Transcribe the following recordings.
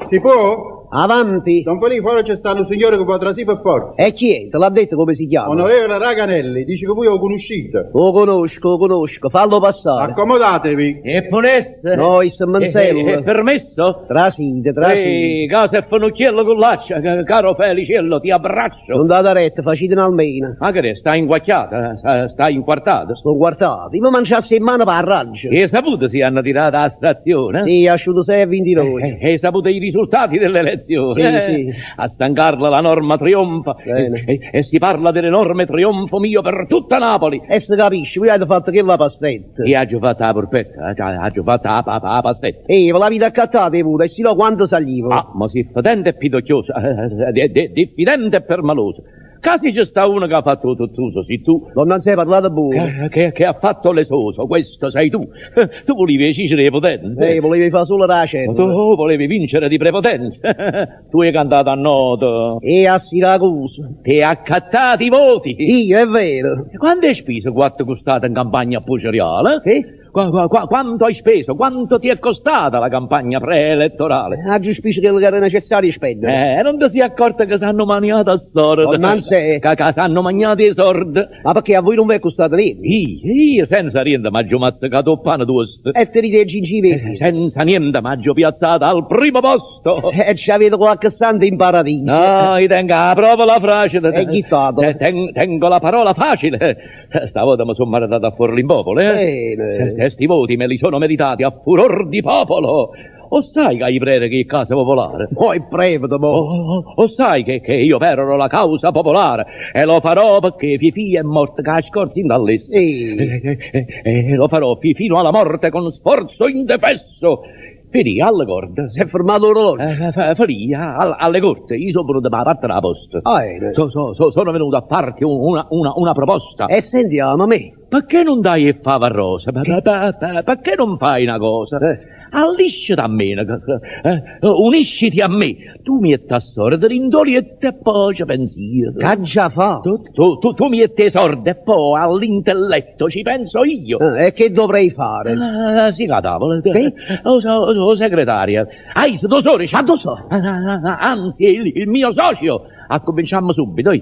Si può? Avanti! Don Felì, fora ce sta nu signore che vò trasì per forza. E chi è? Te l'ha detto come si chiama? Onorevole Raganelli, dice che voi 'o conoscite. 'O conosco, 'o conosco, fallo passare. Accomodatevi. E pulesse? No, isso È, è permesso? Trasite, trasite. Ehi, casa e fenucchiello con l'accia, caro Feliciello, ti abbraccio. Nun date retta, facitene almeno. Ma che stai inguacchiata, stai inquartata? Sto inquartato. Io mi mangiasse 'e mane p' 'arraggia. Hai saputo se hanno tirato 'a stazione? Sì, è asciuto 6,29. Hai saputo i risultati delle elezioni? Sì, sì. A San Carlo la norma trionfa Bene. e si parla dell'enorme trionfo mio per tutta Napoli. E si capisce, voi avete fatto che la pastetta. Io ho fatto la polpetta, ho fatto la pastetta. Ehi, ve l'avete accattata pure, e si no quanto saliva? Ah, ma si fedente e pidocchioso, diffidente e permaloso. Casi ci sta uno che ha fatto tutto, sei tu. Non sei parlato buono. Che ha fatto l'esoso, questo sei tu. Tu volevi vincere potente. Volevi fare solo la cena. Tu volevi vincere di prepotenza. Tu hai cantato a noto. E a Siracusa. Ti hai accattato i voti. Io, è vero. Quanto hai speso quattro costate in campagna a Puceriale? Che? Quanto hai speso? Quanto ti è costata la campagna preelettorale? Ha già speso quello che era necessario spendere. Non ti sei accorta che s'hanno maniato a sordi? Non sei. Che s'hanno mangiato i sordi. Ma perché a voi non vi è costato niente? Io senza niente m'aggio mazzicato il pane tosto. E tenete i gengive. Senza niente m'aggio piazzato al primo posto. E ci avete qualche santo in paradiso. No, io tengo la prova la frase. E chi fa? Tengo la parola facile. Stavolta mi sono maritato a Forlimpopolo, eh? Bene. Questi voti me li sono meritati a furor di popolo. O sai che ai preti che casa popolare? Mo è prevete, mo. O sai che io peroro la causa popolare e lo farò perché Fifì è morta che ha scorto in dall'essa. Sì. E lo farò fino alla morte con sforzo indefesso. Finì alle corde. Si è fermato l'orologio. Finì alle corte. Io sono venuto per la parte della posta. Ah, eh. Sono venuto a farti una proposta. E sentiamo me. Perché non dai il fava rosa? Perché non fai una cosa? Allisciati a me, unisciti a me. Tu mi metti a sorda, rindoli e te poi ci pensi io. Che già fa? Tu mi metti sorda e poi all'intelletto ci penso io. E che dovrei fare? Sì, la tavola. Che? O segretaria. Ah, se tu sori, Ma tu so? Anzi, il mio socio. Accominciamo subito.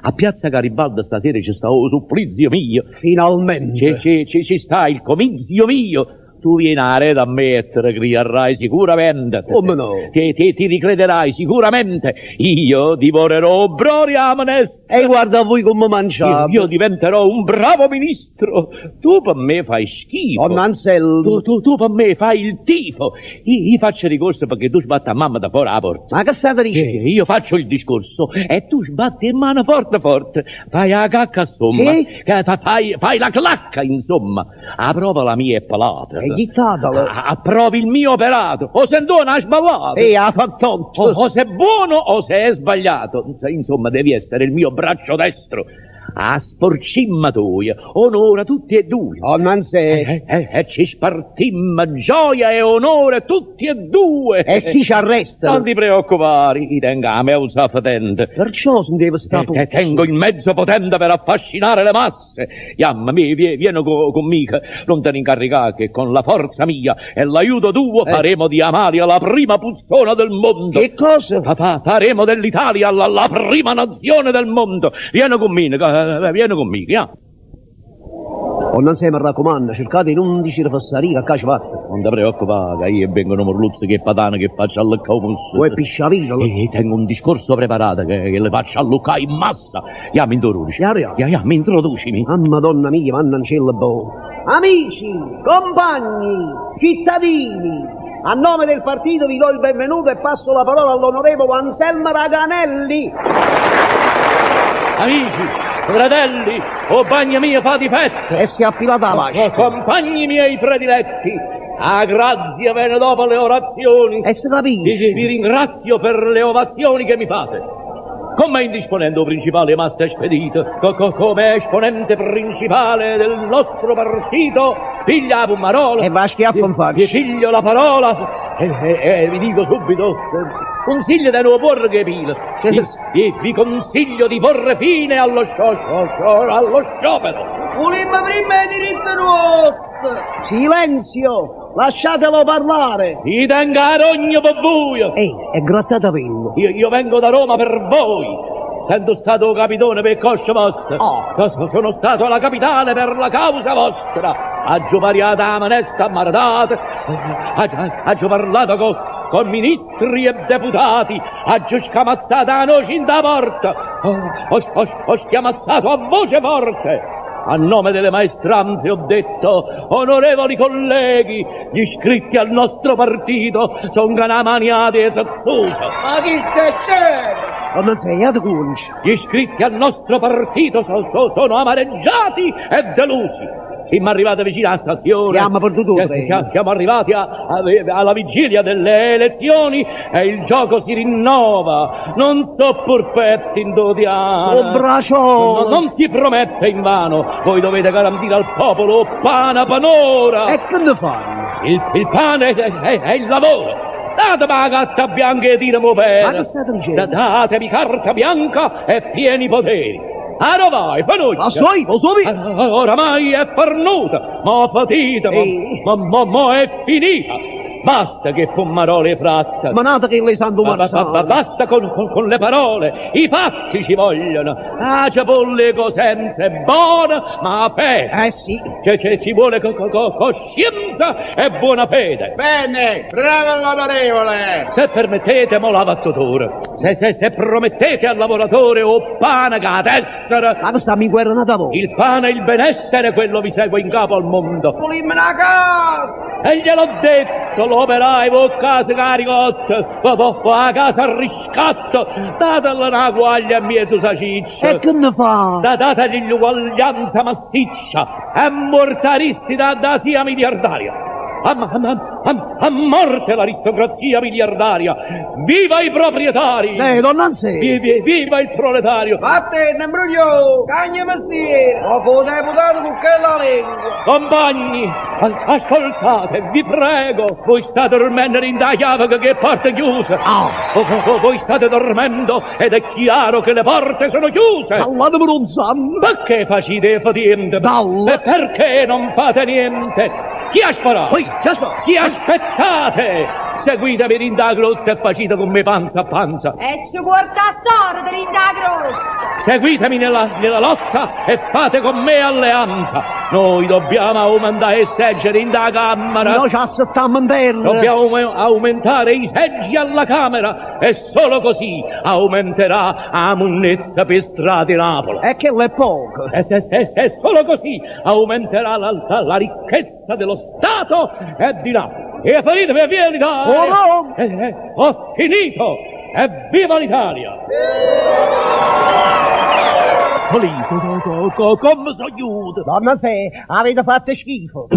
A Piazza Garibaldi stasera ci sta il supplizio mio. Finalmente. Ci sta il comizio mio. Tu vieni a rete a mettere, crierai sicuramente. Come no? Ti ricrederai sicuramente. Io divorerò brori amnes. E guarda a voi come mangiate. Io diventerò un bravo ministro. Tu per me fai schifo. Oh, Anselmo. Tu per me fai il tifo. Io faccio ricorso perché tu sbatti a mamma da fuori la porta. Ma che state dicendo? Io faccio il discorso e tu sbatti in mano forte forte. Fai la cacca, insomma. Che? Fai la clacca, insomma. A prova la mia è pelata. E ghittatela. Approvi il mio operato, o se no ha sballato. E ha fatto. O se è buono o se è sbagliato. Insomma, devi essere il mio braccio destro. A sporcimma tua, onora tutti e due. Oh, non sei. E ci spartimma gioia e onore tutti e due. E si ci arrestano. Non ti preoccupare, io tengo la mezza potente. Perciò si deve stare Tengo il mezzo potente per affascinare le masse. Iamma, vieni con mica, non te ne incaricare che con la forza mia e l'aiuto tuo faremo di Amalia la prima puzzona del mondo. Che cosa? Papà, faremo dell'Italia la prima nazione del mondo. Vieni con me, vieni con me, ja. O non sei, mi raccomando, cercate di non dire fesserie che ci fatta. Non ti preoccupare, che io vengo un morluzzo che patana che faccio alluccare un musso. Vuoi pisciavino? E tengo un discorso preparato che le faccio alluccare in massa. Ya, mi introduci. Ya, ya. Ya, mi introducimi. Ah, madonna mia, mannancella boh. Amici, compagni, cittadini, a nome del partito vi do il benvenuto e passo la parola all'onorevole Anselmo Raganelli. Amici, fratelli, o bagna mia fa difetto. E si è appilata la vasca. O compagni miei prediletti, a grazia viene dopo le orazioni. E si capisce. Vi ringrazio per le ovazioni che mi fate. Come indisponendo principale master spedito, come esponente principale del nostro partito, piglia la pomarola. E va a schiaffo in faccia. Vi piglio la parola e vi dico subito, consiglio di non porre che pila. Vi consiglio di porre fine allo allo sciopero. Volemmo prima il diritto nostro. Silenzio! Lasciatelo parlare! I' tengo 'a rogna pe' vuje! Ehi, e grattatavella! Io, io vengo da Roma per voi! Sento stato 'o capitone pe' 'e cosce voste! Oh. Sono stato alla capitale per la causa vostra! Aggio pariato 'a menesta ammaretata! Aggio parlato co, con ministri e deputati! Aggio scamazzato 'a noce 'int' 'a porta! Ho, ho, ho schiamazzato a voce forte! A nome delle maestranze ho detto, onorevoli colleghi, gli iscritti al nostro partito songo na maniata 'e zezzusa. Ma chisto è scemo! Donna Zè, jate conce. Gli iscritti al nostro partito so, so, sono amareggiati e delusi. Siamo arrivati vicino alla stazione. Siamo perduto il treno. Siamo arrivati a, a, alla vigilia delle elezioni e il gioco si rinnova. Non so purpetti in tiano. Oh, braccio! No, non si promette in vano. Voi dovete garantire al popolo pane panora. E che ne fanno? Il, il pane è, è, è il lavoro. Datemi la carta bianca e ditemi bene. Ma che state dicendo? Datemi carta bianca e pieni poteri. Ah, vai, fanuccia. Ma so io, lo so io. Oramai è fornuta. Mo patita, mo, mo, mo, mo è finita. Basta che pomarole e fratta. Manate che le sanno Marsala. Basta con, con, con, le parole, i fatti ci vogliono. Ah, cipolle Cosenza è buona, ma fede. Eh sì. Cioè, cioè, ci vuole co, co, coscienza e buona fede. Bene, bravo l'onorevole. Se permettete, mo la battutura. Se, se, se promettete al lavoratore o pane che a tessera. Ma che stiamo in guerra una volta. Il pane e il benessere, quello vi segue in capo al mondo. Pulimmi una casa! E gliel'ho detto, l'operaio, vo casa caricotta, vo, vo, vo a casa al riscatto, datela una guaglia a mezzo saciccia. E che ne fa? Da, dategli l'uguaglianza massiccia, e mortaristi da, da sia miliardaria. A, a, a, a morte l'aristocrazia miliardaria! Viva i proprietari! Donna Anselmo! Viva, viva il proletario! Vattene, imbroglio! Cagna mestiere! Ho fu deputato con quella lingua! Compagni, ascoltate, vi prego! Voi state dormendo in da chiave che porte chiuse! Ah. Voi state dormendo ed è chiaro che le porte sono chiuse! Allatemi non sanno! Perché facite fatiente? Dalla. E perché non fate niente? Chi ha sparato? Oi, chi ha sparato? Chi aspettate? Seguitemi in da grotta e facite con me panza a panza. E ci porta a sorte in da grotta. Seguitemi nella, nella lotta e fate con me alleanza. Noi dobbiamo aumentare i seggi in da camera. Noi ci assettiamo in terra. Dobbiamo aumentare i seggi alla Camera e solo così aumenterà la munnezza per strade di Napoli. E che è poco. E se, se, se solo così aumenterà la, la, la ricchezza dello Stato e di Napoli. E farete via l'Italia! Oh no! Ho finito! Evviva l'Italia! Polito, come sono aiuto! Donna Zè, avete fatto schifo!